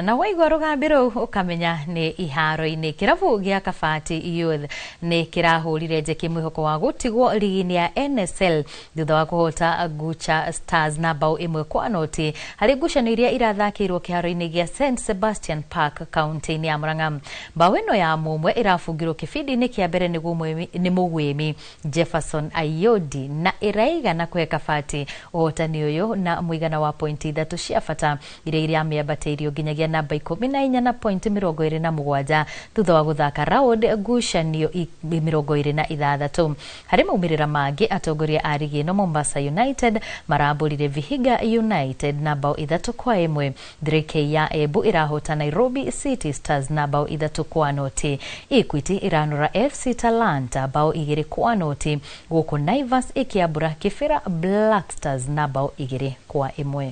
Na waigua rũgambi rũu ũkamenya nĩ iharo-inĩ. Kĩrabu gĩa Kabati Youth nĩ kĩrahũrire njeki mwĩhoko wa gũtigwo rigi-inĩ ya NSL thutha wa kũhota Gucha Stars na bao 1-0 harĩ ngucanio iria irathakĩirwo kĩharo-inĩ gĩa St Sebastian Park kaunti-inĩ ya Murang'a. Bao ĩno ya mũmwe ĩrabungirwo kĩbindi-inĩ kĩa mbere nĩ mũgwĩmi Jefferson Ayodi na ĩraigana kũhe Kabati ũhotani ũyũ na mũigana wa pointi 3 cia bata iria iramĩambatĩirio nginyagia namba 14 na pointi 27 thutha wa gũthaka round ngucanio 26. Harĩ maumĩrĩra mangĩ, atongoria a rigi ĩno Mombasa United marambũrire Vihiga United na bao 3-1. 3K ya Embu ĩrahota Nairobi City Stars na bao 3-0. Equity ĩranora FC Talanta bao 2-0, gũkũ Naivas ĩkĩambũra Kibera Black Stars na bao 2-1.